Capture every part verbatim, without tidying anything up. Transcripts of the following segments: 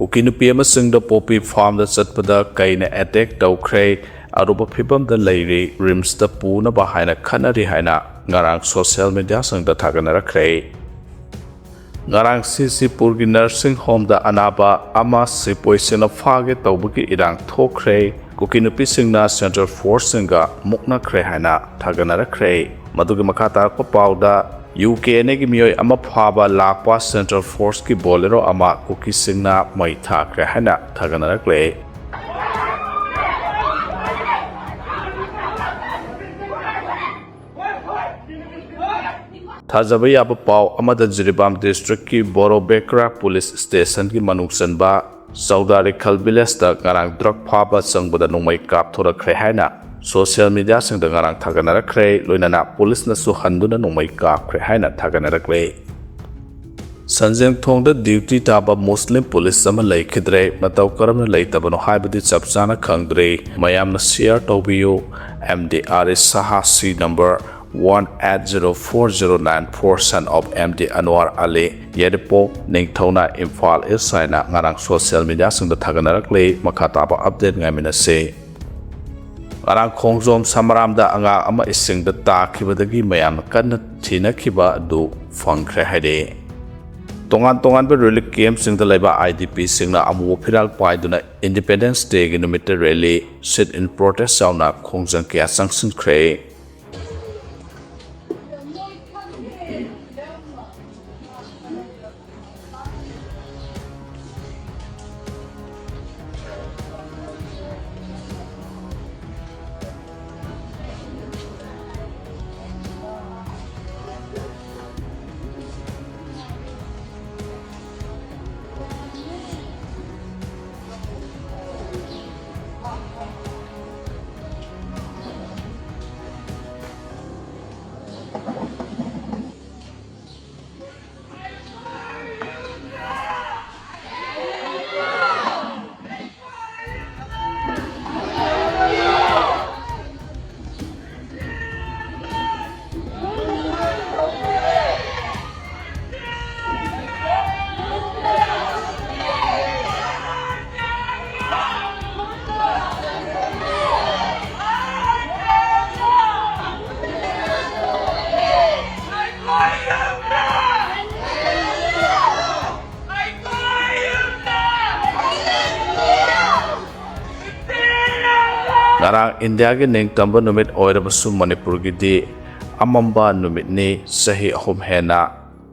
ꯀꯨꯀꯤ ꯅꯨꯄꯤ ꯑꯃꯁꯤꯡꯗ ꯄꯣꯄꯤ ꯐꯥꯔꯝꯗ ꯆꯠꯄꯗ ꯀꯩꯅ ꯑꯦꯇꯦꯛ ꯇꯧꯈ꯭ꯔꯦ꯫ ꯑꯔꯨꯕ ꯐꯤꯕꯝꯗ ꯂꯩꯔꯤ, ꯔꯤꯝꯁꯇ ꯄꯨꯅꯕ ꯍꯥꯏꯅ ꯈꯟꯅꯔꯤ ꯍꯥꯏꯅ ꯉꯔꯥꯡ ꯁꯣꯁꯤꯌꯦꯜ ꯃꯤꯗꯤꯌꯥꯁꯤꯡꯗ ꯊꯥꯒꯠꯅꯔꯛꯈ꯭ꯔꯦ꯫ ꯉꯔꯥꯡ ꯁꯤꯁꯤꯄꯨꯔꯒꯤ ꯅꯔꯁꯤꯡ ꯍꯣꯝꯗ ꯑꯅꯥꯕ ꯑꯃ ꯁꯤꯄꯣꯏꯁꯤꯡꯅ ꯐꯥꯒꯦ ꯇꯧꯕꯒꯤ ꯏꯔꯥꯡ ꯊꯣꯛꯈ꯭ꯔꯦ꯫ ꯀꯨꯀꯤ ꯅꯨꯄꯤꯁꯤꯡꯅ ꯁꯦꯟꯇ꯭ꯔꯦꯜ ꯐꯣꯔꯁꯁꯤꯡꯒ ꯃꯨꯛꯅꯈ꯭ꯔꯦ ꯍꯥꯏꯅ ꯊꯥꯒꯠꯅꯔꯛꯈ꯭ꯔꯦ꯫ ꯃꯗꯨꯒꯤ ꯃꯈꯥ ꯇꯥꯔꯛꯄ ꯄꯥꯎꯗ, ꯌꯨ ꯀꯦ ꯑꯦꯟ ꯑꯦꯒꯤ ꯃꯤꯑꯣꯏ ꯑꯃ ꯐꯥꯕ ꯂꯥꯛꯄ ꯁꯦꯟꯇ꯭ꯔꯦꯜ ꯐꯣꯔꯁꯀꯤ ꯕꯣꯂꯦꯔꯣ ꯑꯃ ꯀꯨꯀꯤꯁꯤꯡꯅ ꯃꯩ ꯊꯥꯈ꯭ꯔꯦ ꯍꯥꯏꯅ ꯊꯥꯒꯠꯅꯔꯛꯂꯦ꯫ ꯊꯥꯖꯕ ꯌꯥꯕ ꯄꯥꯎ ꯑꯃꯗ, ꯖꯤꯔꯤꯕꯥꯝ ꯗꯤꯁꯇ꯭ꯔꯤꯛꯀꯤ ꯕꯣꯔꯣꯕꯦꯀ꯭ꯔꯥ ꯄꯨꯂꯤꯁ ꯁ꯭ꯇꯦꯁꯟꯒꯤ ꯃꯅꯨꯡ ꯆꯟꯕ ꯆꯧꯗꯥꯔꯤꯈꯜ ꯚꯤꯂꯦꯖꯇ ꯉꯔꯥꯡ ꯗ꯭ꯔꯒ ꯐꯥꯕ ꯆꯪꯕꯗ ꯅꯣꯡꯃꯩ ꯀꯥꯞꯊꯣꯔꯛꯈ꯭ꯔꯦ ꯍꯥꯏꯅ ꯁꯣꯁꯤꯌꯦꯜ ꯃꯤꯗꯤꯌꯥꯁꯤꯡꯗ ꯉꯔꯥꯡ ꯊꯥꯒꯠꯅꯔꯛꯈ꯭ꯔꯦ꯫ ꯂꯣꯏꯅꯅ ꯄꯨꯂꯤꯁꯅꯁꯨ ꯍꯟꯗꯨꯅ ꯅꯣꯡꯃꯩ ꯀꯥꯞꯈ꯭ꯔꯦ ꯍꯥꯏꯅ ꯊꯥꯒꯠꯅꯔꯛꯂꯦ꯫ ꯁꯟꯖꯦꯡꯊꯣꯡꯗ ꯗ꯭ꯌꯨꯇꯤ ꯇꯥꯕ ꯃꯨꯁꯂꯤꯝ ꯄꯨꯂꯤꯁ ꯑꯃ ꯂꯩꯈꯤꯗ꯭ꯔꯦ꯫ ꯃꯇꯧ ꯀꯔꯝꯅ ꯂꯩꯇꯕꯅꯣ ꯍꯥꯏꯕꯗꯤ ꯆꯞ ꯆꯥꯅ ꯈꯪꯗ꯭ꯔꯤ꯫ ꯃꯌꯥꯝꯅ ꯁꯤꯌꯔ ꯇꯧꯕꯤꯌꯨ꯫ M D R Saha, C number one eight zero four zero nine four, son of M D Anwar Ali, ꯌꯥꯏꯔꯤꯄꯣꯛ ꯅꯤꯡꯊꯧꯅ ꯏꯝꯐꯥꯜ ꯏꯁ ꯍꯥꯏꯅ ꯉꯔꯥꯡ ꯁꯣꯁꯤꯌꯦꯜ ꯃꯤꯗꯤꯌꯥꯁꯤꯡꯗ ꯊꯥꯒꯠꯅꯔꯛꯂꯤ꯫ ꯃꯈꯥ ꯇꯥꯕ ꯑꯞꯗꯦꯠ ꯉꯥꯏꯃꯤꯟꯅꯁꯤ꯫ ꯉꯔꯥꯡ ꯈꯣꯡꯖꯣꯝ ꯁꯃꯔꯥꯝꯗ ꯑꯉꯥꯡ ꯑꯃ ꯏꯁꯤꯡꯗ ꯇꯥꯈꯤꯕꯗꯒꯤ ꯃꯌꯥꯝꯅ ꯀꯟꯅ ꯊꯤꯅꯈꯤꯕ ꯑꯗꯨ ꯐꯪꯈ꯭ꯔꯦ ꯍꯥꯏꯔꯦ꯫ ꯇꯣꯉꯥꯟ ꯇꯣꯉꯥꯟꯕ ꯔꯤꯂꯤꯐ ꯀꯦꯝꯞꯁꯤꯡꯗ ꯂꯩꯕ ꯑꯥꯏ ꯗꯤ ꯄꯤꯁꯤꯡꯅ ꯑꯃꯨꯕ ꯐꯤꯔꯥꯜ ꯄꯥꯏꯗꯨꯅ ꯏꯟꯗꯤꯄꯦꯟꯗꯦꯟꯁ ꯗꯦꯒꯤ ꯅꯨꯃꯤꯠꯇ ꯔꯦꯂꯤ, ꯁꯤꯠ ꯏꯟ ꯄ꯭ꯔꯣꯇꯦꯁ ꯌꯥꯎꯅ ꯈꯣꯡꯖꯪ ꯀꯌꯥ ꯆꯪꯁꯤꯟꯈ꯭ꯔꯦ꯫ ꯉꯔꯥꯡ ꯏꯟꯗꯤꯌꯥꯒꯤ ꯅꯤꯡꯇꯝꯕ ꯅꯨꯃꯤꯠ ꯑꯣꯏꯔꯕꯁꯨ ꯃꯅꯤꯄꯨꯔꯒꯤꯗꯤ ꯑꯃꯝꯕ ꯅꯨꯃꯤꯠꯅꯤ꯫ ꯆꯍꯤ ꯑꯍꯨꯝ ꯍꯦꯟꯅ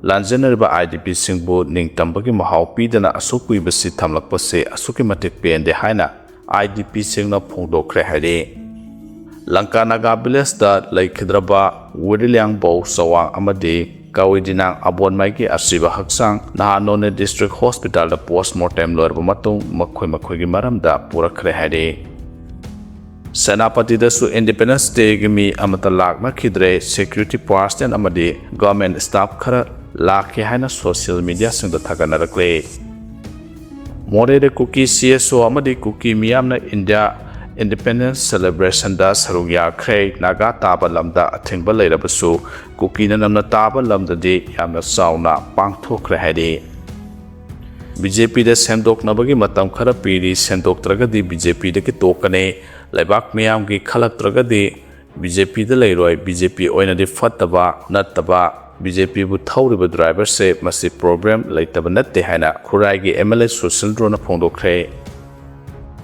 ꯂꯥꯟꯖꯦꯟꯅꯔꯤꯕ IDPꯁꯤꯡꯕꯨ ꯅꯤꯡꯇꯝꯕꯒꯤ ꯃꯍꯥꯎ ꯄꯤꯗꯅ ꯑꯁꯨꯛ ꯀꯨꯏꯕꯁꯤ ꯊꯝꯂꯛꯄꯁꯤ ꯑꯁꯨꯛꯀꯤ ꯃꯇꯤꯛ ꯄꯦꯟꯗꯦ ꯍꯥꯏꯅ IDPꯁꯤꯡꯅ ꯐꯣꯡꯗꯣꯛꯈ꯭ꯔꯦ ꯍꯥꯏꯔꯤ꯫ ꯂꯪꯀꯥ ꯅꯥꯒꯥ ꯚꯤꯂꯦꯖꯇ ꯂꯩꯈꯤꯗ꯭ꯔꯕ ꯋꯤꯔꯤꯂꯤꯌꯥꯡꯕꯧ ꯆꯋꯥꯡ ꯑꯃꯗꯤ ꯀꯋꯤꯗꯤꯅꯥꯡ ꯑꯕꯣꯟꯃꯥꯏꯒꯤ ꯑꯁꯤꯕ ꯍꯛꯆꯥꯡ ꯅꯍꯥꯟ ꯅꯣꯅꯦ ꯗꯤꯁꯇ꯭ꯔꯤꯛ ꯍꯣꯁꯄꯤꯇꯥꯜꯗ ꯄꯣꯁꯃꯣꯔꯇꯦꯝ ꯂꯣꯏꯔꯕ ꯃꯇꯨꯡ ꯃꯈꯣꯏ ꯃꯈꯣꯏꯒꯤ ꯃꯔꯝꯗ ꯄꯨꯔꯛꯈ꯭ꯔꯦ ꯍꯥꯏꯔꯤ꯫ ꯁꯦꯅꯥꯄꯇꯤꯗꯁꯨ ꯏꯟꯗꯤꯄꯦꯟꯗꯦꯟꯁ ꯗꯦꯒꯤ ꯃꯤ ꯑꯃꯠꯇ ꯂꯥꯛꯅꯈꯤꯗ꯭ꯔꯦ꯫ ꯁꯦꯀ꯭ꯌꯨꯔꯤꯇꯤ ꯄꯥꯔꯁꯅꯦꯜ ꯑꯃꯗꯤ ꯒꯚꯔꯟꯃꯦꯟ ꯁ꯭ꯇꯥꯐ ꯈꯔ ꯂꯥꯛꯈꯤ ꯍꯥꯏꯅ ꯁꯣꯁꯤꯌꯦꯜ ꯃꯤꯗꯤꯌꯥꯁꯤꯡꯗ ꯊꯥꯒꯠꯅꯔꯛꯂꯤ꯫ ꯃꯣꯔꯦꯗ ꯀꯨꯀꯤ CSO ꯑꯃꯗꯤ ꯀꯨꯀꯤ ꯃꯤꯌꯥꯝꯅ ꯏꯟꯗꯤꯌꯥ ꯏꯟꯗꯤꯄꯦꯟꯗꯦꯟꯁ ꯁꯦꯂꯦꯕ꯭ꯔꯦꯁꯟꯗ ꯁꯔꯨꯛ ꯌꯥꯈ꯭ꯔꯦ꯫ ꯅꯥꯒꯥ ꯇꯥꯕ ꯂꯝꯗ ꯑꯊꯤꯡꯕ ꯂꯩꯔꯕꯁꯨ ꯀꯨꯀꯤꯅ ꯅꯝꯅ ꯇꯥꯕ ꯂꯝꯗꯗꯤ ꯌꯥꯝꯅ ꯆꯥꯎꯅ ꯄꯥꯡꯊꯣꯛꯈ꯭ꯔꯦ ꯍꯥꯏꯔꯤ꯫ BJPꯗ ꯁꯦꯝꯗꯣꯛꯅꯕꯒꯤ ꯃꯇꯝ ꯈꯔ ꯄꯤꯔꯤ, ꯁꯦꯝꯗꯣꯛꯇ꯭ꯔꯒꯗꯤ BJPꯗꯒꯤ ꯇꯣꯛꯀꯅꯤ꯫ ꯂꯩꯕꯥꯛ ꯃꯤꯌꯥꯝꯒꯤ ꯈꯜꯂꯛꯇ꯭ꯔꯒꯗꯤ BJPꯗ ꯂꯩꯔꯣꯏ꯫ BJP ꯑꯣꯏꯅꯗꯤ ꯐꯠꯇꯕ ꯅꯠꯇꯕ, BJPꯕꯨ ꯊꯧꯔꯤꯕ ꯗ꯭ꯔꯥꯏꯚꯔꯁꯦ ꯃꯁꯤ ꯄ꯭ꯔꯣꯕ꯭ꯂꯦꯝ ꯂꯩꯇꯕ ꯅꯠꯇꯦ ꯍꯥꯏꯅ ꯈꯨꯔꯥꯏꯒꯤ MLA ꯁꯨꯁꯤꯜꯗ꯭ꯔꯣꯅ ꯐꯣꯡꯗꯣꯛꯈ꯭ꯔꯦ꯫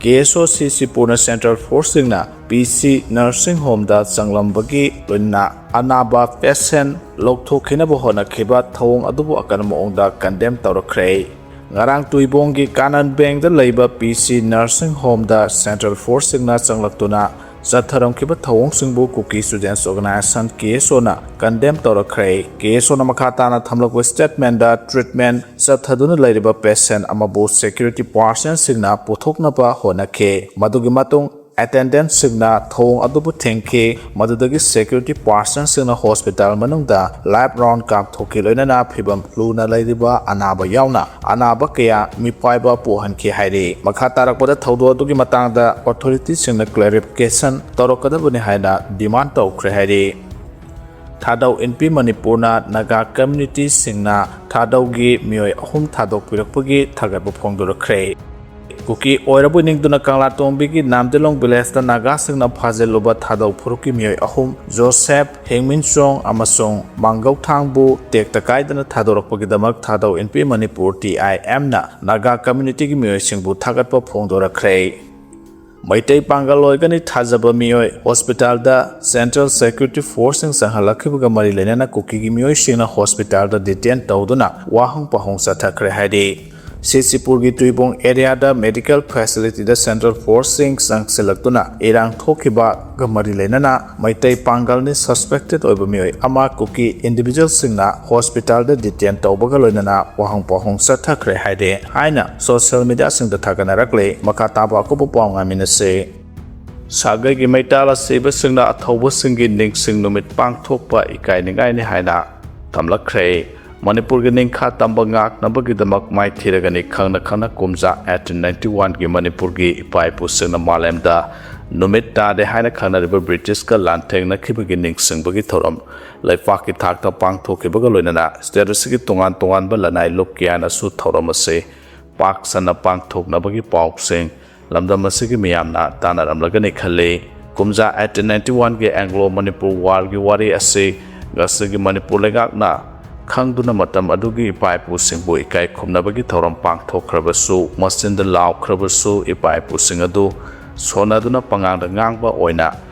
KSO CCPꯅ ꯁꯦꯟꯇ꯭ꯔꯦꯜ ꯐꯣꯔꯁꯁꯤꯡꯅ PC ꯅꯔꯁꯤꯡ ꯍꯣꯝꯗ ꯆꯪꯂꯝꯕꯒꯤ ꯂꯣꯏꯅꯅ ꯑꯅꯥꯕ ꯄꯦꯁꯦꯟ ꯂꯧꯊꯣꯛꯈꯤꯅꯕ ꯍꯣꯠꯅꯈꯤꯕ ꯊꯧꯑꯣꯡ ꯑꯗꯨꯕꯨ ꯑꯀꯟꯕ ꯃꯑꯣꯡꯗ ꯀꯟꯗꯦꯝ ꯇꯧꯔꯛꯈ꯭ꯔꯦ꯫ ꯉꯔꯥꯡ ꯇꯨꯏꯕꯣꯡꯒꯤ ꯀꯥꯅꯟ ꯕꯦꯡꯗ ꯂꯩꯕ PC ꯅꯔꯁꯤꯡ ꯍꯣꯝꯗ ꯁꯦꯟꯇ꯭ꯔꯦꯜ ꯐꯣꯔꯁꯁꯤꯡꯅ ꯆꯪꯂꯛꯇꯨꯅ ꯆꯠꯊꯔꯝꯈꯤꯕ ꯊꯧꯑꯣꯡꯁꯤꯡꯕꯨ ꯀꯨꯀꯤ ꯁ꯭ꯇꯨꯗꯦꯟꯠꯁ ꯑꯣꯔꯒꯅꯥꯏꯖꯦꯁꯟ KSOꯅ ꯀꯟꯗꯦꯝ ꯇꯧꯔꯛꯈ꯭ꯔꯦ꯫ KSOꯅ ꯃꯈꯥ ꯇꯥꯅ ꯊꯝꯂꯛꯄ ꯁ꯭ꯇꯦꯠꯃꯦꯟꯗ ꯇ꯭ꯔꯤꯠꯃꯦꯟ ꯆꯠꯊꯗꯨꯅ ꯂꯩꯔꯤꯕ ꯄꯦꯁꯦꯟ ꯑꯃꯕꯨ ꯁꯦꯀ꯭ꯌꯨꯔꯤꯇꯤ ꯄꯥꯔꯁꯟꯁꯤꯡꯅ ꯄꯨꯊꯣꯛꯅꯕ ꯍꯣꯠꯅꯈꯤ꯫ ꯃꯗꯨꯒꯤ ꯃꯇꯨꯡ ꯑꯦꯇꯦꯟꯗꯦꯟꯠꯁꯤꯡꯅ ꯊꯧꯑꯣꯡ ꯑꯗꯨꯕꯨ ꯊꯤꯡꯈꯤ꯫ ꯃꯗꯨꯗꯒꯤ ꯁꯦꯀ꯭ꯌꯨꯔꯤꯇꯤ ꯄꯥꯔꯁꯟꯁꯤꯡꯅ ꯍꯣꯁꯄꯤꯇꯥꯜ ꯃꯅꯨꯡꯗ ꯂꯥꯏꯐ ꯔꯥꯎꯟ ꯀꯥꯞꯊꯣꯛꯈꯤ, ꯂꯣꯏꯅꯅ ꯐꯤꯕꯝ ꯂꯨꯅ ꯂꯩꯔꯤꯕ ꯑꯅꯥꯕ ꯌꯥꯎꯅ ꯑꯅꯥꯕ ꯀꯌꯥ ꯃꯤꯄꯥꯏꯕ ꯄꯣꯛꯍꯟꯈꯤ ꯍꯥꯏꯔꯤ꯫ ꯃꯈꯥ ꯇꯥꯔꯛꯄꯗ ꯊꯧꯗꯣꯛ ꯑꯗꯨꯒꯤ ꯃꯇꯥꯡꯗ ꯑꯣꯊꯣꯔꯤꯇꯤꯁꯤꯡꯅ ꯀ꯭ꯂꯦꯔꯤꯐꯤꯀꯦꯁꯟ ꯇꯧꯔꯛꯀꯗꯕꯅꯤ ꯍꯥꯏꯅ ꯗꯤꯃꯥꯟ ꯇꯧꯈ꯭ꯔꯦ ꯍꯥꯏꯔꯤ꯫ ꯊꯥꯗꯧ ꯏꯟꯄꯤ ꯃꯅꯤꯄꯨꯔꯅ ꯅꯥꯒꯥ ꯀꯝꯃ꯭ꯌꯨꯅꯤꯇꯤꯁꯤꯡꯅ ꯊꯥꯗꯧꯒꯤ ꯃꯤꯑꯣꯏ ꯑꯍꯨꯝ ꯊꯥꯗꯣꯛꯄꯤꯔꯛꯄꯒꯤ ꯊꯥꯒꯠꯄ ꯐꯣꯡꯗꯣꯔꯛꯈ꯭ꯔꯦ꯫ ꯀꯨꯀꯤ ꯑꯣꯏꯔꯕꯣꯏ ꯅꯤꯡꯗꯨꯅ ꯀꯪꯂꯥꯇꯣꯡꯕꯤꯒꯤ ꯅꯥꯝꯗꯤꯂꯣꯡ ꯚꯤꯂꯦꯖꯇ ꯅꯥꯒꯥꯁꯤꯡꯅ ꯐꯥꯖꯤꯜꯂꯨꯕ ꯊꯥꯗꯧ ꯐꯨꯔꯨꯞꯀꯤ ꯃꯤꯑꯣꯏ ꯑꯍꯨꯝ, ꯖꯣꯁꯦꯐ, ꯍꯦꯡꯃꯤꯟꯆꯣꯡ ꯑꯃꯁꯨꯡ ꯃꯥꯡꯒꯧꯊꯥꯡꯕꯨ ꯇꯦꯛꯇ ꯀꯥꯏꯗꯅ ꯊꯥꯗꯣꯔꯛꯄꯒꯤꯗꯃꯛ ꯊꯥꯗꯧ ꯏꯟꯄꯤ ꯃꯅꯤꯄꯨꯔ TIMꯅ ꯅꯥꯒꯥ ꯀꯝꯃ꯭ꯌꯨꯅꯤꯇꯤꯒꯤ ꯃꯤꯑꯣꯏꯁꯤꯡꯕꯨ ꯊꯥꯒꯠꯄ ꯐꯣꯡꯗꯣꯔꯛꯈ꯭ꯔꯦ꯫ ꯃꯩꯇꯩ ꯄꯥꯡꯒꯜ ꯑꯣꯏꯒꯅꯤ ꯊꯥꯖꯕ ꯃꯤꯑꯣꯏ ꯍꯣꯁꯄꯤꯇꯥꯜꯗ ꯁꯦꯟꯇ꯭ꯔꯦꯜ ꯁꯦꯀ꯭ꯌꯨꯔꯤꯇꯤ ꯐꯣꯔꯁꯁꯤꯡ ꯆꯪꯍꯜꯂꯛꯈꯤꯕꯒ ꯃꯔꯤ ꯂꯩꯅꯅ ꯀꯨꯀꯤꯒꯤ ꯃꯤꯑꯣꯏꯁꯤꯡꯅ ꯍꯣꯁꯄꯤꯇꯥꯜꯗ ꯗꯤꯇꯦꯟ ꯇꯧꯗꯨꯅ ꯋꯥꯍꯪ ꯄꯥꯎꯍꯪ ꯆꯠꯊꯈ꯭ꯔꯦ ꯍꯥꯏꯔꯤ꯫ ꯁꯤꯁꯤꯄꯨꯔꯒꯤ ꯇꯨꯏꯕꯣꯡ ꯑꯦꯔꯤꯌꯥꯗ ꯃꯦꯗꯤꯀꯦꯜ ꯐꯦꯁꯤꯂꯤꯇꯤꯗ ꯁꯦꯟꯇ꯭ꯔꯦꯜ ꯐꯣꯔꯁꯁꯤꯡ ꯆꯪꯁꯤꯜꯂꯛꯇꯨꯅ ꯏꯔꯥꯡ ꯊꯣꯛꯈꯤꯕꯒ ꯃꯔꯤ ꯂꯩꯅꯅ ꯃꯩꯇꯩ ꯄꯥꯡꯒꯜꯅꯤ ꯁꯁꯄꯦꯛꯇꯦꯠ ꯑꯣꯏꯕ ꯃꯤꯑꯣꯏ ꯑꯃ ꯀꯨꯀꯤ ꯏꯟꯗꯤꯚꯤꯖꯨꯋꯦꯜꯁꯤꯡꯅ ꯍꯣꯁꯄꯤꯇꯥꯜꯗ ꯗꯤꯇꯦꯟ ꯇꯧꯕꯒ ꯂꯣꯏꯅꯅ ꯋꯥꯍꯪ ꯄꯥꯎꯍꯪ ꯆꯠꯊꯈ꯭ꯔꯦ ꯍꯥꯏꯔꯤ ꯍꯥꯏꯅ ꯁꯣꯁꯤꯌꯦꯜ ꯃꯤꯗꯤꯌꯥꯁꯤꯡꯗ ꯊꯥꯒꯠꯅꯔꯛꯂꯤ꯫ ꯃꯈꯥ ꯇꯥꯕ ꯑꯀꯨꯞꯄ ꯄꯥꯎ ꯉꯥꯏꯃꯤꯟꯅꯁꯤ꯫ ꯁꯥꯒꯩꯒꯤ ꯃꯩꯇꯥꯜ ꯑꯁꯤꯕꯁꯤꯡꯅ ꯑꯊꯧꯕꯁꯤꯡꯒꯤ ꯅꯤꯡꯁꯤꯡ ꯅꯨꯃꯤꯠ ꯄꯥꯡꯊꯣꯛꯄ ꯏꯀꯥꯏꯅꯤꯡꯉꯥꯏꯅꯤ ꯍꯥꯏꯅ ꯊꯝꯂꯛꯈ꯭ꯔꯦ꯫ ꯃꯅꯤꯄꯨꯔꯒꯤ ꯅꯤꯡꯈꯥ ꯇꯝꯕ ꯉꯥꯛꯅꯕꯒꯤꯗꯃꯛ ꯃꯥꯏꯊꯤꯔꯒꯅꯤ ꯈꯪꯅ ꯈꯪꯅ ꯀꯨꯝꯖꯥ eighteen ninety one ꯒꯤ ꯃꯅꯤꯄꯨꯔꯒꯤ ꯏꯄꯥ ꯏꯄꯨꯁꯤꯡꯅ ꯃꯥꯂꯦꯝꯗ ꯅꯨꯃꯤꯠ ꯇꯥꯗꯦ ꯍꯥꯏꯅ ꯈꯪꯅꯔꯤꯕ ꯕ꯭ꯔꯤꯇꯤꯁꯀ ꯂꯥꯟꯊꯦꯡꯅꯈꯤꯕꯒꯤ ꯅꯤꯡꯁꯤꯡꯕꯒꯤ ꯊꯧꯔꯝ ꯂꯩꯄꯥꯛꯀꯤ ꯊꯥꯛꯇ ꯄꯥꯡꯊꯣꯛꯈꯤꯕꯒ ꯂꯣꯏꯅꯅ ꯁ꯭ꯇꯦꯠ ꯑꯁꯤꯒꯤ ꯇꯣꯉꯥꯟ ꯇꯣꯉꯥꯟꯕ ꯂꯅꯥꯏ ꯂꯨꯞ ꯀꯌꯥꯅꯁꯨ ꯊꯧꯔꯝ ꯑꯁꯤ ꯄꯥꯛ ꯁꯟꯅ ꯄꯥꯡꯊꯣꯛꯅꯕꯒꯤ ꯄꯥꯎꯁꯤꯡ ꯂꯝꯗꯝ ꯑꯁꯤꯒꯤ ꯃꯤꯌꯥꯝꯅ ꯇꯥꯟꯅꯔꯝꯂꯒꯅꯤ ꯈꯜꯂꯤ꯫ ꯀꯨꯝꯖꯥ eighteen ninety one ꯒꯤ ꯑꯦꯡꯒ꯭ꯂꯣ ꯃꯅꯤꯄꯨꯔ ꯋꯥꯔꯒꯤ ꯋꯥꯔꯤ ꯑꯁꯤ ꯉꯁꯤꯒꯤ ꯃꯅꯤꯄꯨꯔ ꯂꯩꯉꯥꯛꯅ ꯈꯪꯗꯨꯅ ꯃꯇꯝ ꯑꯗꯨꯒꯤ ꯏꯄꯥ ꯏꯄꯨꯁꯤꯡꯕꯨ ꯏꯀꯥꯏ ꯈꯨꯝꯅꯕꯒꯤ ꯊꯧꯔꯝ ꯄꯥꯡꯊꯣꯛꯈ꯭ꯔꯕꯁꯨ, ꯃꯆꯤꯟꯗ ꯂꯥꯎꯈ꯭ꯔꯕꯁꯨ, ꯏꯄꯥ ꯏꯄꯨꯁꯤꯡ ꯑꯗꯨ ꯁꯣꯟꯅꯗꯨꯅ ꯄꯉꯥꯡꯗ ꯉꯥꯡꯕ ꯑꯣꯏꯅ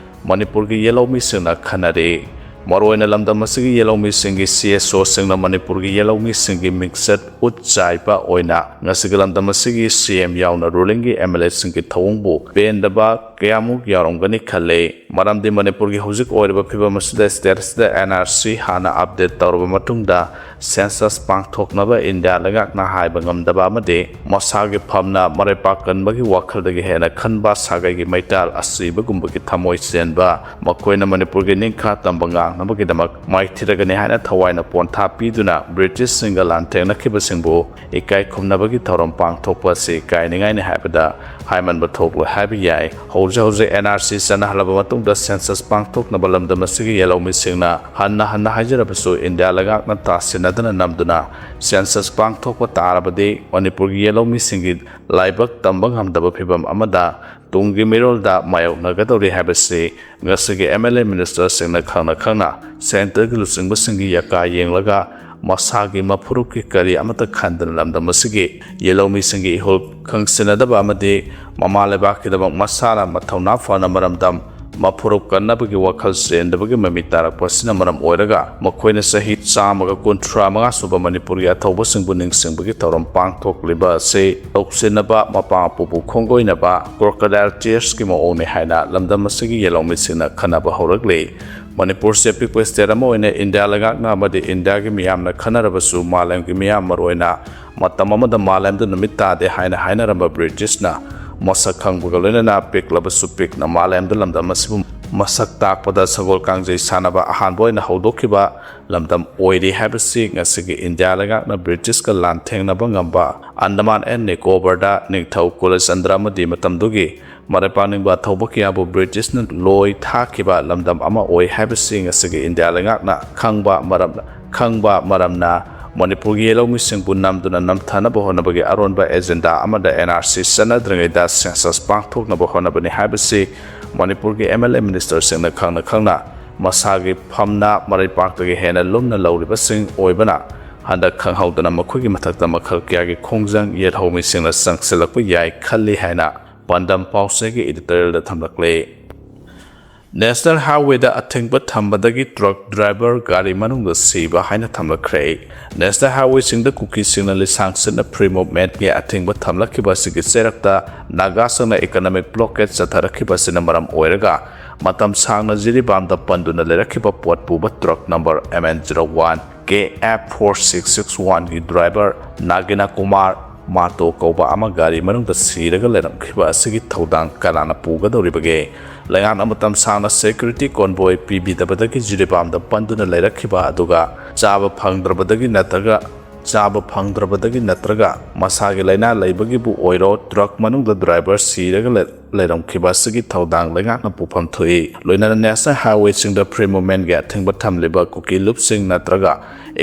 ꯃꯅꯤꯄꯨꯔꯒꯤ ꯌꯦꯜꯍꯧꯃꯤꯁꯤꯡꯅ ꯈꯟꯅꯔꯤ꯫ ꯃꯔꯨꯑꯣꯏꯅ ꯂꯝꯗꯝ ꯑꯁꯤꯒꯤ ꯌꯦꯜꯍꯧꯃꯤꯁꯤꯡꯒꯤ CSO ꯁꯤꯡꯅ ꯃꯅꯤꯄꯨꯔꯒꯤ ꯌꯦꯜꯍꯧꯃꯤꯁꯤꯡꯒꯤ ꯃꯤꯡꯆꯠ ꯎꯠ ꯆꯥꯏꯕ ꯑꯣꯏꯅ ꯉꯁꯤꯒꯤ ꯂꯝꯗꯝ ꯑꯁꯤꯒꯤ CM ꯌꯥꯎꯅ ꯔꯨꯂꯤꯡꯒꯤ MLA ꯁꯤꯡꯒꯤ ꯊꯧꯑꯣꯡꯕꯨ ꯄꯦꯟꯗꯕ ꯀꯌꯥꯃꯨꯛ ꯌꯥꯎꯔꯝꯒꯅꯤ ꯈꯜꯂꯤ꯫ ꯃꯔꯝꯗꯤ ꯃꯅꯤꯄꯨꯔꯒꯤ ꯍꯧꯖꯤꯛ ꯑꯣꯏꯔꯤꯕ ꯐꯤꯕꯝ ꯑꯁꯤꯗ ꯁ꯭ꯇꯦꯠ ꯑꯁꯤꯗ NRC ꯍꯥꯟꯅ ꯑꯞꯗꯦꯠ ꯇꯧꯔꯕ ꯃꯇꯨꯡꯗ ꯁꯦꯟꯁꯁ ꯄꯥꯡꯊꯣꯛꯅꯕ ꯏꯟꯗꯤꯌꯥ ꯂꯩꯉꯥꯛꯅ ꯍꯥꯏꯕ ꯉꯝꯗꯕ ꯑꯃꯗꯤ ꯃꯁꯥꯒꯤ ꯐꯝꯅ ꯃꯔꯩꯄꯥꯛ ꯀꯟꯕꯒꯤ ꯋꯥꯈꯜꯗꯒꯤ ꯍꯦꯟꯅ ꯈꯟꯕ ꯁꯥꯒꯩꯒꯤ ꯃꯩꯇꯥꯜ ꯑꯁꯤꯕꯒꯨꯝꯕꯒꯤ ꯊꯃꯣꯏ ꯆꯦꯟꯕ, ꯃꯈꯣꯏꯅ ꯃꯅꯤꯄꯨꯔꯒꯤ ꯅꯤꯡꯈꯥ ꯇꯝꯕ ꯉꯥꯛꯅꯕꯒꯤꯗꯃꯛ ꯃꯥꯏꯊꯤꯔꯒꯅꯤ ꯍꯥꯏꯅ ꯊꯋꯥꯏꯅ ꯄꯣꯟꯊꯥ ꯄꯤꯗꯨꯅ ꯕ꯭ꯔꯤꯇꯤꯁꯁꯤꯡꯒ ꯂꯥꯟꯊꯦꯡꯅꯈꯤꯕꯁꯤꯡꯕꯨ ꯏꯀꯥꯏ ꯈꯨꯝꯅꯕꯒꯤ ꯊꯧꯔꯝ ꯄꯥꯡꯊꯣꯛꯄ ꯑꯁꯤ ꯏꯀꯥꯏꯅꯤꯡꯉꯥꯏꯅꯤ ꯍꯥꯏꯕꯗ ꯍꯥꯏꯃꯟꯕ ꯊꯣꯛꯂꯣꯏ ꯍꯥꯏꯕ ꯌꯥꯏ꯫ ꯍꯧꯖꯤꯛ ꯍꯧꯖꯤꯛ NRC ꯆꯠꯅꯍꯜꯂꯕ ꯃꯇꯨꯡꯗ ꯁꯦꯟꯁꯁ ꯄꯥꯡꯊꯣꯛꯅꯕ ꯂꯝꯗꯝ ꯑꯁꯤꯒꯤ ꯌꯦꯜꯍꯧꯃꯤꯁꯤꯡꯅ ꯍꯟꯅ ꯍꯟꯅ ꯍꯥꯏꯖꯔꯕꯁꯨ ꯏꯟꯗꯤꯌꯥ ꯂꯩꯉꯥꯛꯅ ꯇꯥꯁꯤꯟꯅꯗꯅ ꯅꯝꯗꯨꯅ ꯁꯦꯟꯁꯁ ꯄꯥꯡꯊꯣꯛꯄ ꯇꯥꯔꯕꯗꯤ ꯃꯅꯤꯄꯨꯔꯒꯤ ꯌꯦꯜꯍꯧꯃꯤꯁꯤꯡꯒꯤ ꯂꯥꯏꯕꯛ ꯇꯝꯕ ꯉꯝꯗꯕ ꯐꯤꯕꯝ ꯑꯃꯗ ꯇꯨꯡꯒꯤ ꯃꯤꯔꯣꯜꯗ ꯃꯥꯌꯣꯛꯅꯒꯗꯧꯔꯤ ꯍꯥꯏꯕꯁꯤ ꯉꯁꯤꯒꯤ MLA minister ꯁꯤꯡꯅ ꯈꯪꯅ ꯈꯪꯅ ꯁꯦꯟꯇꯔꯒꯤ ꯂꯨꯆꯤꯡꯕꯁꯤꯡꯒꯤ ꯌꯥꯀꯥ ꯌꯦꯡꯂꯒ ꯃꯁꯥꯒꯤ ꯃꯐꯨꯔꯨꯞꯀꯤ ꯀꯔꯤ ꯑꯃꯠꯇ ꯈꯟꯗꯅ ꯂꯝꯗꯝ ꯑꯁꯤꯒꯤ ꯌꯦꯜꯍꯧꯃꯤꯁꯤꯡꯒꯤ ꯏꯍꯨꯜ ꯈꯪꯁꯤꯟꯅꯗꯕ ꯑꯃꯗꯤ ꯃꯃꯥ ꯂꯩꯕꯥꯛꯀꯤꯗꯃꯛ ꯃꯁꯥꯅ ꯃꯊꯧꯅꯥ ꯐꯅ ꯃꯔꯝꯗꯝ ꯃꯐꯨꯔꯨꯞ ꯀꯟꯅꯕꯒꯤ ꯋꯥꯈꯜ ꯆꯦꯟꯗꯕꯒꯤ ꯃꯃꯤ ꯇꯥꯔꯛꯄ ꯑꯁꯤꯅ ꯃꯔꯝ ꯑꯣꯏꯔꯒ ꯃꯈꯣꯏꯅ ꯆꯍꯤ ꯆꯥꯝꯃꯒ ꯀꯨꯟꯊ꯭ꯔꯥ ꯃꯉꯥ ꯁꯨꯕ ꯃꯅꯤꯄꯨꯔꯒꯤ ꯑꯊꯧꯕꯁꯤꯡꯕꯨ ꯅꯤꯡꯁꯤꯡꯕꯒꯤ ꯊꯧꯔꯝ ꯄꯥꯡꯊꯣꯛꯂꯤꯕ ꯑꯁꯤ ꯂꯧꯁꯤꯟꯅꯕ ꯃꯄꯥ ꯃꯄꯨꯕꯨ ꯈꯣꯡꯒꯣꯏꯅꯕ crocodile tearsꯀꯤ ꯃꯑꯣꯡꯅꯤ ꯍꯥꯏꯅ ꯂꯝꯗꯝ ꯑꯁꯤꯒꯤ ꯌꯦꯜꯍꯧꯃꯤꯁꯤꯡꯅ ꯈꯟꯅꯕ ꯍꯧꯔꯛꯂꯤ꯫ ꯃꯅꯤꯄꯨꯔꯁꯤ ꯑꯄꯤꯛꯄ state ꯑꯃ ꯑꯣꯏꯅ ꯏꯟꯗꯤꯌꯥ ꯂꯩꯉꯥꯛꯅ ꯑꯃꯗꯤ ꯏꯟꯗꯤꯌꯥꯒꯤ ꯃꯤꯌꯥꯝꯅ ꯈꯟꯅꯔꯕꯁꯨ ꯃꯥꯂꯦꯝꯒꯤ ꯃꯤꯌꯥꯝ ꯃꯔꯨꯑꯣꯏꯅ ꯃꯇꯝ ꯑꯃꯗ ꯃꯥꯂꯦꯝꯗ ꯅꯨꯃꯤꯠ ꯇꯥꯗꯦ ꯍꯥꯏꯅ ꯍꯥꯏꯅꯔꯝꯕ ꯕ꯭ꯔꯤꯇꯤꯁꯅ ꯃꯁꯛ ꯈꯪꯕꯒ ꯂꯣꯏꯅꯅ ꯄꯤꯛꯂꯕꯁꯨ ꯄꯤꯛꯅ ꯃꯥꯂꯦꯝꯗ ꯂꯝꯗꯝ ꯑꯁꯤꯕꯨ ꯃꯁꯛ ꯇꯥꯛꯄꯗ ꯁꯒꯣꯜ ꯀꯥꯡꯖꯩ ꯁꯥꯟꯅꯕ ꯑꯍꯥꯟꯕ ꯑꯣꯏꯅ ꯍꯧꯗꯣꯛꯈꯤꯕ ꯂꯝꯗꯝ ꯑꯣꯏꯔꯤ ꯍꯥꯏꯕꯁꯤ ꯉꯁꯤꯒꯤ ꯏꯟꯗꯤꯌꯥ ꯂꯩꯉꯥꯛꯅ ꯕ꯭ꯔꯤꯇꯤꯁꯀ ꯂꯥꯟꯊꯦꯡꯅꯕ ꯉꯝꯕ ꯑꯟꯗꯃꯥꯟ and ꯅꯤꯀꯣꯕꯔꯗ ꯅꯤꯡꯊꯧ ꯀꯨꯂꯆꯟꯗ꯭ꯔ ꯑꯃꯗꯤ ꯃꯇꯝꯗꯨꯒꯤ ꯃꯔꯩꯄꯥꯛ ꯅꯤꯡꯕ ꯑꯊꯧꯕ ꯀꯌꯥꯕꯨ ꯕ꯭ꯔꯤꯇꯤꯁꯅ ꯂꯣꯏ ꯊꯥꯈꯤꯕ ꯂꯝꯗꯝ ꯑꯃ ꯑꯣꯏ ꯍꯥꯏꯕꯁꯤ ꯉꯁꯤꯒꯤ ꯏꯟꯗꯤꯌꯥ ꯂꯩꯉꯥꯛꯅ ꯈꯪꯕ ꯃꯔꯝ ꯈꯪꯕ ꯃꯔꯝꯅ ꯃꯅꯤꯄꯨꯔꯒꯤ ꯌꯦꯜꯍꯧꯃꯤꯁꯤꯡꯕꯨ ꯅꯝꯗꯨꯅ ꯅꯝꯊꯅꯕ ꯍꯣꯠꯅꯕꯒꯤ ꯑꯔꯣꯟꯕ agenda ꯑꯃꯗ N R C ꯆꯠꯅꯗ꯭ꯔꯤꯉꯩꯗ census ꯄꯥꯡꯊꯣꯛꯅꯕ ꯍꯣꯠꯅꯕꯅꯤ ꯍꯥꯏꯕꯁꯤ ꯃꯅꯤꯄꯨꯔꯒꯤ M L A ministerꯁꯤꯡꯅ ꯈꯪꯅ ꯈꯪꯅ ꯃꯁꯥꯒꯤ ꯐꯝꯅ ꯃꯔꯩꯄꯥꯛꯇꯒꯤ ꯍꯦꯟꯅ ꯂꯨꯝꯅ ꯂꯧꯔꯤꯕꯁꯤꯡ ꯑꯣꯏꯕꯅ ꯍꯟꯗꯛ ꯈꯪꯍꯧꯗꯅ ꯃꯈꯣꯏꯒꯤ ꯃꯊꯛꯇ ꯃꯈꯜ ꯀꯌꯥꯒꯤ ꯈꯣꯡꯖꯪ ꯌꯦꯜꯍꯧꯃꯤꯁꯤꯡꯅ ꯆꯪꯁꯤꯜꯂꯛꯄ ꯌꯥꯏ ꯈꯜꯂꯤ ꯍꯥꯏꯅ ꯄꯥꯟꯗꯝ ꯄꯥꯎꯆꯦꯒꯤ editorialꯗ ꯊꯝꯂꯛꯂꯤ꯫ National Highwayꯗ ꯑꯊꯤꯡꯕ ꯊꯝꯕꯗꯒꯤ truck driver ꯒꯥꯔꯤ ꯃꯅꯨꯡꯗ ꯁꯤꯕ ꯍꯥꯏꯅ ꯊꯝꯂꯛꯈ꯭ꯔꯦ꯫ National Highwayꯁꯤꯡꯗ ꯀꯨꯀꯤꯁꯤꯡꯅ ꯂꯤꯁꯥꯡ ꯁꯤꯠꯅ free movementꯀꯤ ꯑꯊꯤꯡꯕ ꯊꯝꯂꯛꯈꯤꯕ ꯑꯁꯤꯒꯤ ꯆꯩꯔꯛꯇ ꯅꯥꯒꯥꯁꯤꯡꯅ economic blockade ꯆꯠꯊꯔꯛꯈꯤꯕ ꯑꯁꯤꯅ ꯃꯔꯝ ꯑꯣꯏꯔꯒ ꯃꯇꯝ ꯁꯥꯡꯅ ꯖꯤꯔꯤꯕꯥꯝꯗ ꯄꯟꯗꯨꯅ ꯂꯩꯔꯛꯈꯤꯕ ꯄꯣꯠ ꯄꯨꯕ truck number M N zero one K F four six six oneꯒꯤ driver ꯅꯥꯒꯤꯅꯥ Kumar ꯃꯥꯇꯣ ꯀꯧꯕ ꯑꯃ ꯒꯥꯔꯤ ꯃꯅꯨꯡꯗ ꯁꯤꯔꯒ ꯂꯩꯔꯝꯈꯤꯕ ꯑꯁꯤꯒꯤ ꯊꯧꯗꯥꯡ ꯀꯅꯥꯅ ꯄꯨꯒꯗꯧꯔꯤꯕꯒꯦ? ꯂꯩꯉꯥꯛꯅ ꯃꯇꯝ ꯁꯥꯡꯅ security convoy ꯄꯤꯕꯤꯗꯕꯗꯒꯤ ꯖꯤꯔꯤꯕꯥꯝꯗ ꯄꯟꯗꯨꯅ ꯂꯩꯔꯛꯈꯤꯕ ꯑꯗꯨꯒ ꯆꯥꯕ ꯐꯪꯗ꯭ꯔꯕꯗꯒꯤ ꯅꯠꯇ꯭ꯔꯒ ꯆꯥꯕ ꯐꯪꯗ꯭ꯔꯕꯗꯒꯤ ꯅꯠꯇ꯭ꯔꯒ ꯃꯁꯥꯒꯤ ꯂꯥꯏꯅꯥ ꯂꯩꯕꯒꯤꯕꯨ ꯑꯣꯏꯔꯣ, truck ꯃꯅꯨꯡꯗ driver ꯁꯤꯔꯒ ꯂꯩ-, ꯂꯩꯔꯝꯈꯤꯕ ꯑꯁꯤꯒꯤ ꯊꯧꯗꯥꯡ ꯂꯩꯉꯥꯛꯅ ꯄꯨꯐꯝ ꯊꯣꯛꯏ꯫ ꯂꯣꯏꯅꯅ national highwayꯁꯤꯡꯗ free movementꯀꯤ ꯑꯊꯤꯡꯕ ꯊꯝꯂꯤꯕ ꯀꯨꯀꯤ ꯂꯨꯞꯁꯤꯡ ꯅꯠꯇ꯭ꯔꯒ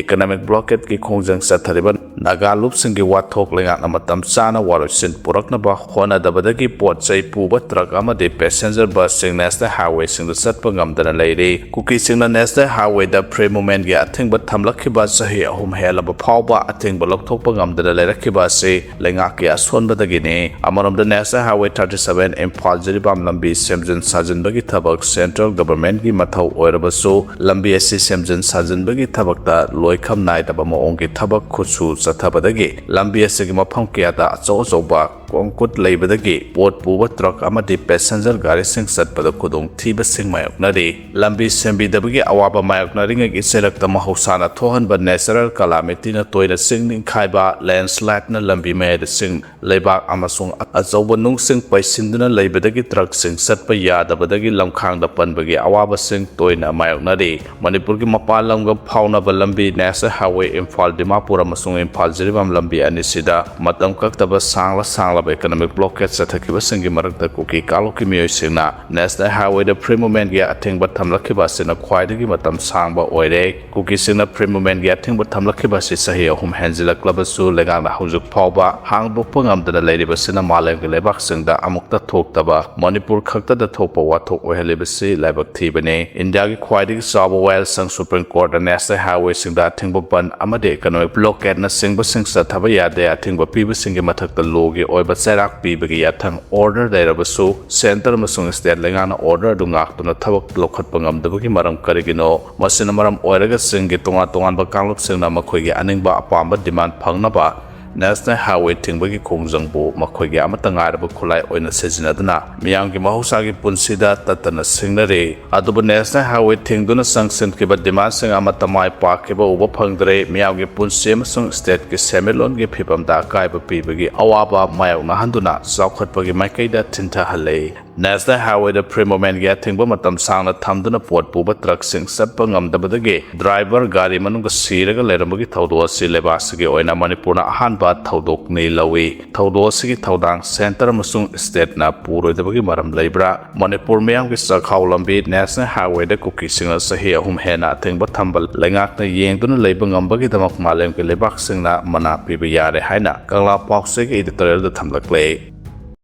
economic blockadekꯤ ꯈꯣꯡꯖꯪ ꯆꯠꯊꯔꯤꯕ ꯅꯥꯒꯥ ꯂꯨꯞꯁꯤꯡꯒꯤ ꯋꯥꯊꯣꯛ ꯂꯩꯉꯥꯛꯅ ꯃꯇꯝ ꯆꯥꯅ ꯋꯥꯔꯣꯏꯁꯤꯟ ꯄꯨꯔꯛꯅꯕ ꯍꯣꯠꯅꯗꯕꯗꯒꯤ ꯄꯣꯠ ꯆꯩ ꯄꯨꯕ truck ꯑꯃꯗꯤ passenger busꯁꯤꯡ national highwayꯁꯤꯡꯗ ꯆꯠꯄ ꯉꯝꯗꯅ ꯂꯩꯔꯤ꯫ ꯀꯨꯀꯤꯁꯤꯡꯅ national highwayꯗ free movementꯀꯤ ꯑꯊꯤꯡꯕ ꯊꯝꯂꯛꯈꯤꯕ ꯆꯍꯤ ꯑꯍꯨꯝ ꯍꯦꯜꯂꯕ ꯐꯥꯎꯕ ꯑꯊꯤꯡꯕ ꯂꯧꯊꯣꯛꯄ ꯉꯝꯗꯅ ꯂꯩꯔꯛꯈꯤꯕ ꯑꯁꯤ ꯂꯩꯉꯥꯛꯀꯤ ꯑꯁꯣꯟꯕꯗꯒꯤꯅꯤ꯫ ꯑꯃꯔꯣꯝꯗ national highway thirty seven Imphal Jiribam ꯂꯝꯕꯤ ꯁꯦꯝꯖꯤꯟ ꯁꯥꯖꯤꯟꯕꯒꯤ ꯊꯕꯛ central governmentꯀꯤ ꯃꯊꯧ ꯑꯣꯏꯔꯕꯁꯨ, ꯂꯝꯕꯤ ꯑꯁꯤ ꯁꯦꯝꯖꯤꯟ ꯁꯥꯖꯤꯟꯕꯒꯤ ꯊꯕꯛꯇ ꯂꯣꯏꯈꯝ ꯅꯥꯏꯗꯕ ꯃꯑꯣꯡꯒꯤ ꯊꯕꯛ ꯈꯨꯠꯁꯨ ꯆꯠꯊꯕꯗꯒꯤ ꯂꯝꯕꯤ ꯑꯁꯤꯒꯤ ꯃꯐꯝ ꯀꯌꯥꯗ ꯑꯆꯧ ꯑꯆꯧꯕ concrete ꯂꯩꯕꯗꯒꯤ ꯄꯣꯠ ꯄꯨꯕ truck ꯑꯃꯗꯤ passenger ꯒꯥꯔꯤꯁꯤꯡ ꯆꯠꯄꯗ ꯈꯨꯗꯣꯡꯊꯤꯕꯁꯤꯡ ꯃꯥꯌꯣꯛꯅꯔꯤ꯫ ꯂꯝꯕꯤ ꯁꯦꯝꯕꯤꯗꯕꯒꯤ ꯑꯋꯥꯕ ꯃꯥꯌꯣꯛꯅꯔꯤꯉꯩꯒꯤ ꯆꯩꯔꯛꯇ ꯃꯍꯧꯁꯥꯅ ꯊꯣꯛꯍꯟꯕ natural calamityꯅ ꯇꯣꯏꯅ ꯆꯤꯡ ꯅꯤꯡꯈꯥꯏꯕ, landslideꯅ ꯂꯝꯕꯤ ꯃꯌꯥꯏꯗ ꯁꯤꯡ, ꯂꯩꯕꯥꯛ ꯑꯃꯁꯨꯡ ꯑꯆꯧꯕ ꯅꯨꯡꯁꯤꯡ ꯄꯩꯁꯤꯟꯗꯨꯅ ꯂꯩꯕꯗꯒꯤ truckꯁꯤꯡ ꯆꯠꯄ ꯌꯥꯗꯕꯗꯒꯤ ꯂꯝꯈꯥꯡꯗ ꯄꯟꯕꯒꯤ ꯑꯋꯥꯕꯁꯤꯡ ꯇꯣꯏꯅ ꯃꯥꯌꯣꯛꯅꯔꯤ꯫ ꯃꯅꯤꯄꯨꯔꯒꯤ ꯃꯄꯥꯟ ꯂꯝꯒ ꯐꯥꯎꯅꯕ ꯂꯝꯕꯤ national highway ꯏꯝꯐꯥꯜ ꯗꯤꯃꯥꯄꯨꯔ ꯑꯃꯁꯨꯡ ꯏꯝꯐꯥꯜ ꯖꯤꯔꯤꯕꯥꯝ ꯂꯝꯕꯤ ꯑꯅꯤꯁꯤꯗ ꯃꯇꯝ ꯀꯛꯇꯕ ꯁꯥꯡꯂ ꯁꯥꯡꯂꯕ economic blockade ꯆꯠꯊꯈꯤꯕꯁꯤꯡꯒꯤ ꯃꯔꯛꯇ ꯀꯨꯀꯤ ꯀꯥꯡꯂꯨꯞꯀꯤ ꯃꯤꯑꯣꯏꯁꯤꯡꯅ national highwayꯗ free movementꯀꯤ ꯑꯊꯤꯡꯕ ꯊꯝꯂꯛꯈꯤꯕ ꯑꯁꯤꯅ ꯈ꯭ꯋꯥꯏꯗꯒꯤ ꯃꯇꯝ ꯁꯥꯡꯕ ꯑꯣꯏꯔꯦ꯫ ꯀꯨꯀꯤꯁꯤꯡꯅ free movementꯀꯤ ꯑꯊꯤꯡꯕ ꯊꯝꯂꯛꯈꯤꯕ ꯑꯁꯤ ꯆꯍꯤ ꯑꯍꯨꯝ ꯍꯦꯟꯖꯤꯜꯂꯛꯂꯕꯁꯨ, ꯂꯩꯉꯥꯛꯅ ꯍꯧꯖꯤꯛ ꯐꯥꯎꯕ ꯍꯥꯡꯗꯣꯛꯄ ꯉꯝꯗꯅ ꯂꯩꯔꯤꯕꯁꯤꯅ ꯃꯥꯂꯦꯝꯒꯤ ꯂꯩꯕꯥꯛꯁꯤꯡꯗ ꯑꯃꯨꯛꯇ ꯊꯣꯛꯇꯕ, ꯃꯅꯤꯄꯨꯔ ꯈꯛꯇꯗ ꯊꯣꯛꯄ ꯋꯥꯊꯣꯛ ꯑꯣꯏꯍꯜꯂꯤꯕꯁꯤ ꯂꯥꯏꯕꯛ ꯊꯤꯕꯅꯤ꯫ ꯏꯟꯗꯤꯌꯥꯒꯤ ꯈ꯭ꯋꯥꯏꯗꯒꯤ ꯆꯥꯎꯕ ꯋꯥꯌꯦꯜꯁꯪ Supreme Courtꯅ national highwayꯁꯤꯡꯗ ꯑꯊꯤꯡꯕ ꯕꯟ ꯑꯃꯗꯤ economic blockadeꯅꯆꯤꯡꯕꯁꯤꯡ ꯆꯠꯊꯕ ꯌꯥꯗꯦ꯫ ꯑꯊꯤꯡꯕ ꯄꯤꯕꯁꯤꯡꯒꯤ ꯃꯊꯛꯇ lawꯒꯤ ꯑꯣꯏꯕ ꯆꯩꯔꯥꯛ ꯄꯤꯕꯒꯤ ꯌꯥꯊꯪ order ꯂꯩꯔꯕꯁꯨ, centre ꯑꯃꯁꯨꯡ state ꯂꯩꯉꯥꯛꯅ order ꯑꯗꯨ ꯉꯥꯛꯇꯨꯅ ꯊꯕꯛ ꯂꯧꯈꯠꯄ ꯉꯝꯗꯕꯒꯤ ꯃꯔꯝ ꯀꯔꯤꯒꯤꯅꯣ? ꯃꯁꯤꯅ ꯃꯔꯝ ꯑꯣꯏꯔꯒ ꯆꯤꯡꯒꯤ ꯇꯣꯉꯥꯟ ꯇꯣꯉꯥꯟꯕ ꯀꯥꯡꯂꯨꯞꯁꯤꯡꯅ ꯃꯈꯣꯏꯒꯤ ꯑꯅꯤꯡꯕ ꯑꯄꯥꯝꯕ demand ꯐꯪꯅꯕ national highway ꯊꯤꯡꯕꯒꯤ ꯈꯣꯡꯖꯪꯕꯨ ꯃꯈꯣꯏꯒꯤ ꯑꯃꯠꯇ ꯉꯥꯏꯔꯕ ꯈꯨꯠꯂꯥꯏ ꯑꯣꯏꯅ ꯁꯤꯖꯤꯟꯅꯗꯨꯅ ꯃꯤꯌꯥꯝꯒꯤ ꯃꯍꯧꯁꯥꯒꯤ ꯄꯨꯟꯁꯤꯗ ꯇꯠꯇꯅ ꯁꯤꯡꯅꯔꯤ꯫ ꯑꯗꯨꯕꯨ national highway ꯊꯤꯡꯗꯨꯅ ꯆꯪꯁꯤꯟꯈꯤꯕ demandꯁꯤꯡ ꯑꯃꯠꯇ ꯃꯥꯏ ꯄꯥꯛꯈꯤꯕ ꯎꯕ ꯐꯪꯗ꯭ꯔꯦ꯫ ꯃꯤꯌꯥꯝꯒꯤ ꯄꯨꯟꯁꯤ ꯑꯃꯁꯨꯡ stateꯀꯤ ꯁꯦꯟꯃꯤꯠꯂꯣꯟꯒꯤ ꯐꯤꯕꯝꯗ ꯑꯀꯥꯏꯕ ꯄꯤꯕꯒꯤ ꯑꯋꯥꯕ ꯃꯥꯌꯣꯛꯅꯍꯟꯗꯨꯅ ꯆꯥꯎꯈꯠꯄꯒꯤ ꯃꯥꯏꯀꯩꯗ ꯊꯤꯟꯊꯍꯜꯂꯦ꯫ National Highwayꯗ free movementꯀꯤ ꯑꯊꯤꯡꯕ ꯃꯇꯝ ꯁꯥꯡꯅ ꯊꯝꯗꯨꯅ ꯄꯣꯠ ꯄꯨꯕ ꯇ꯭ꯔꯛꯁꯤꯡ ꯆꯠꯄ ꯉꯝꯗꯕꯗꯒꯤ ꯗ꯭ꯔꯥꯏꯚꯔ ꯒꯥꯔꯤ ꯃꯅꯨꯡꯗ ꯁꯤꯔꯒ ꯂꯩꯔꯝꯕꯒꯤ ꯊꯧꯗꯣꯛ ꯑꯁꯤ ꯂꯩꯕꯥꯛ ꯑꯁꯤꯒꯤ ꯑꯣꯏꯅ ꯃꯅꯤꯄꯨꯔꯅ ꯑꯍꯥꯟꯕ ꯊꯧꯗꯣꯛꯅꯤ ꯂꯧꯏ꯫ ꯊꯧꯗꯣꯛ ꯑꯁꯤꯒꯤ ꯊꯧꯗꯥꯡ centre ꯑꯃꯁꯨꯡ stateꯅ ꯄꯨꯔꯣꯏꯗꯕꯒꯤ ꯃꯔꯝ ꯂꯩꯕ꯭ꯔꯥ? ꯃꯅꯤꯄꯨꯔ ꯃꯤꯌꯥꯝꯒꯤ ꯆꯥꯛꯈꯥꯎ ꯂꯝꯕꯤ National Highwayꯗ ꯀꯨꯀꯤꯁꯤꯡꯅ ꯆꯍꯤ ꯑꯍꯨꯝ ꯍꯦꯟꯅ ꯑꯊꯤꯡꯕ ꯊꯝꯕ ꯂꯩꯉꯥꯛꯅ ꯌꯦꯡꯗꯨꯅ ꯂꯩꯕ ꯉꯝꯕꯒꯤꯗꯃꯛ ꯃꯥꯂꯦꯝꯒꯤ ꯂꯩꯕꯥꯛꯁꯤꯡꯅ ꯃꯅꯥ ꯄꯤꯕ ꯌꯥꯔꯦ ꯍꯥꯏꯅ ꯀꯪꯂꯥ ꯄꯥꯎꯆꯦꯒꯤ editorialꯗ ꯊꯝꯂꯛꯂꯦ꯫